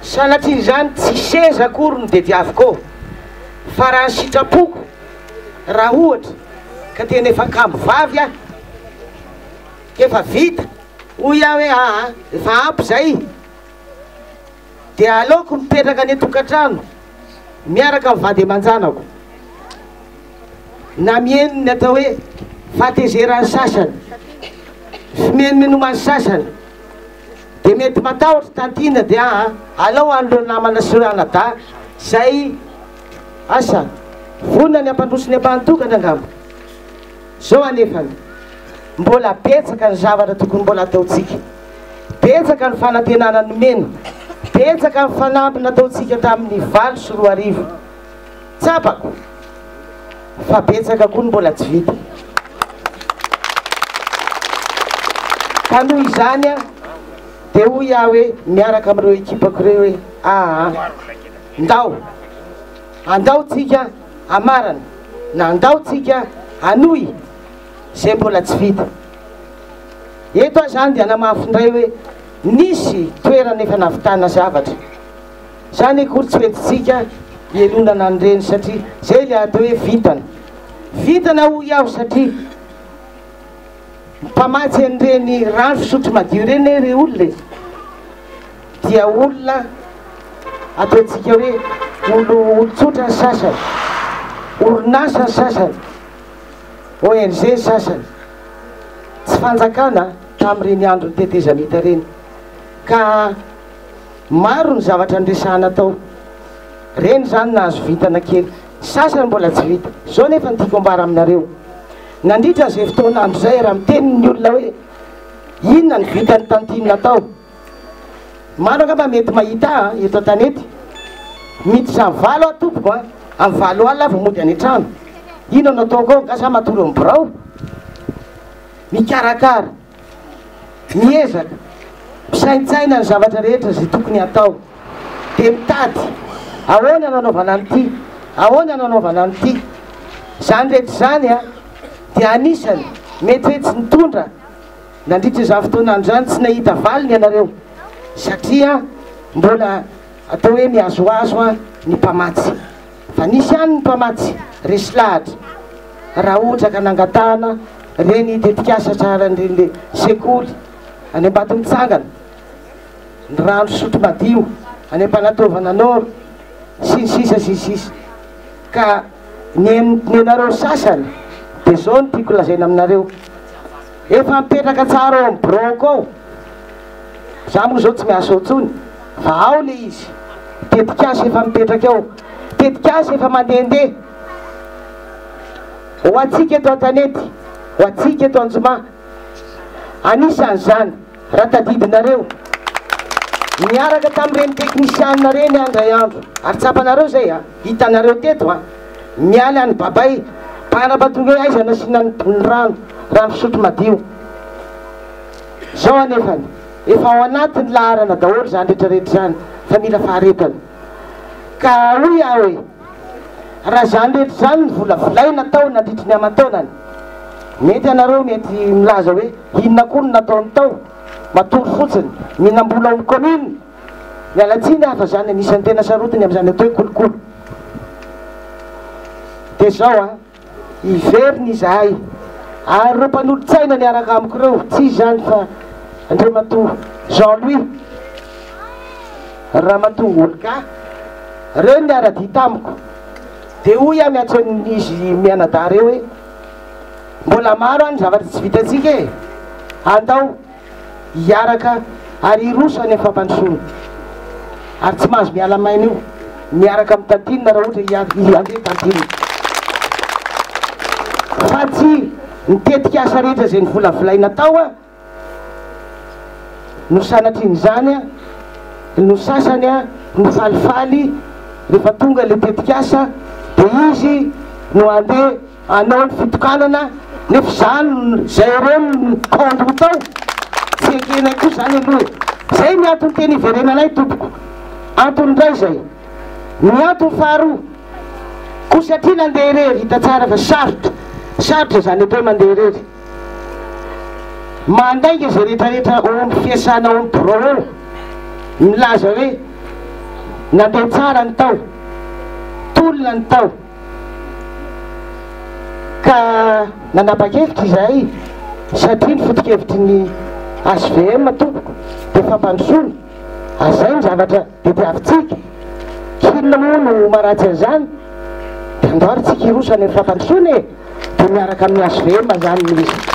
Sanatrian'izany tsy seza akory no tediaviko eo fa raha ny sitrapoko raha ohatra ka tena efa kamo vavy aho ka efa vita hoy aho hoe aa efa ampy zay dia aleoko mipetraka any an-tokantrano miaraka amin'ny vady aman-janako na mihaino ny atao hoe fahatezeran'ny sasany, fimenomenon'ny sasany dia mety matahotra tantine dia aa alao an'ireo namana sy ireo anadahy izay asa vonona ny hampandroso ny ampahan-tokana angamba. Izao anefany, mbola betsaka ny zavatra tokony mbola ataontsika, betsaka ny fanantenana nomena, betsaka ny fanamby nataontsika tamin'ny 2008. Tsapako fa betsaka koa ny mbola tsy vita. Ka noho izany aho dia hoy aho hoe miaraka amin'ireo ekipako ireo hoe aa ndao, andao tsika hamarana na andao tsika hanohy izay mbola tsy vita. Eto aho izany dia hanamafy indray hoe nisy toerana efa nahavitana zavatra. Zany akory tsy hoentintsika hielonana an'ireny satria zay ilay atao hoe vintana. Vintana hoy aho satria mpamatsy an'ireny rano fisotro madio ireny anie re olona e! Dia olona ataontsika hoe olo olon-tsotra ny sasany, orinasa ny sasany, ONG ny sasany, tsy fanjakana tamin'ireny andron'ny tetezamita ireny ka. Maro ny zavatra niresahana tao. Reny izany nahazo vintana kely. Sasany mbola tsy vita. Izao nefa no tiako ambara aminareo. Nandritra izay fotoan'andro izay raha miteny ny olona hoe inona ny vitan'ny tantine tao. Maro angamba mety mahita ahy eto an-tanety. Miditra amin'ny valo aho tompoko a. Amin'ny valo alina aho vao mody any an-trano. Inona no ataoko ao? Angaha za matory ao amin'ny birao? Mikarakara. Miezaka misaintsaina ny zavatra rehetra izay tokony hatao, dia mitady ahoana no anaovana an'ity, ahoana no anaovana an'ity. Izany rehetra izany dia anisany mety hoe tsy nitondra nandritra izany fotoan'andro izany, tsy nahita valiny ianareo satria mbola atao hoe mihazohazo ny mpamatsy. Fa nisy ihany ny mpamatsy resy lahatra raha ohatra ka nangatahana ireny tetikasa sahalan'ireny sekoly any Ambatomitsangana, ny rano fisotro madio any Ampanataovana Nord, sy ny sisa sy ny sisa. Ka ny nenareo sasany dia izao no tiako lazaina aminareo, efa mipetraka tsara ao amin'ny biraoko ao, Za moa zao tsy miasa ao tsony fa ao le izy, tetikasa efa mipetraka ao, tetikasa efa mandehandeha ho antsika eto an-tanety, ho antsika eto Anjoma. Anisan'izany, raha tadidinareo, niaraka tamin'ireny teknisianina ireny aho indray andro, ary tsapanareo izay an, hitanareo teto an, miala any Babay, mpanapatonga hoe aiza nasiana ny rano, rano fisotro madio. Zao anefany, efa ao anaty ny laharana daholo izany rehetra rehetra izany fa mila faharetana. Ka hoy aho hoe, raha izany rehetra izany no volavolaina tao nandritry ny aman-taonany, mety ianareo mety milaza hoe inona koa no nataony tao, matory fotsiny, mihinam-bola ao amin'ny commune, miala tsiny aho fa izany anisan'ny tena sarotiny amin'izany atao hoe kolikoly. Dia izao an. Hiverina izahay ary ireo mpanolotsaina niaraka amiko ireo, tsy iza izany fa Andriamatoa Jean Louis, Ramatoa Olga, ireo no niara-dia tamiko. Dia hoy aho miantso an'izy mianadahy ireo hoe, mbola maro any zavatra tsy vitantsika e! Andao. hiaraka ary hiroso any amin'ny fampandrosoana ary tsy mahazo miala maina io miaraka amin'ny tantine raha ohatra handeha tantine fa tsy ny tetikasa rehetra izay novolavolaina tao a no sanatrian'izany a no sasany a no falifaly rehefa tonga le tetikasa dia izy no handeha Hanao ny fitokanana nefa izany zay ireo no kaondoha tao, tsy ekenay koa izany aloha e! Zay ny antony tena iverenanay tompoko, antony indray izay. Ny antony faharoa, koa satria nandeha irery, hita tsara fa sarotra, sarotra izany atao hoe mandeha irery. Mandainga izay rehetrarehetra ao amin'ny fiasana ao amin'ny birao ao, milaza hoe. Nandeha tsara ny tao, tolona ny tao. Ka nanapa-kevitra izahay satria ny foto-kevitry ny hvm tompoko dia fampandrosoana, ary izay ny zavatra tediavintsika. K'inona moa no maharatsy an'izany? Dia andao ary tsika hiroso any amin'ny fampandrosoana e! Dia miaraka amin'ny hvm izany ny izy.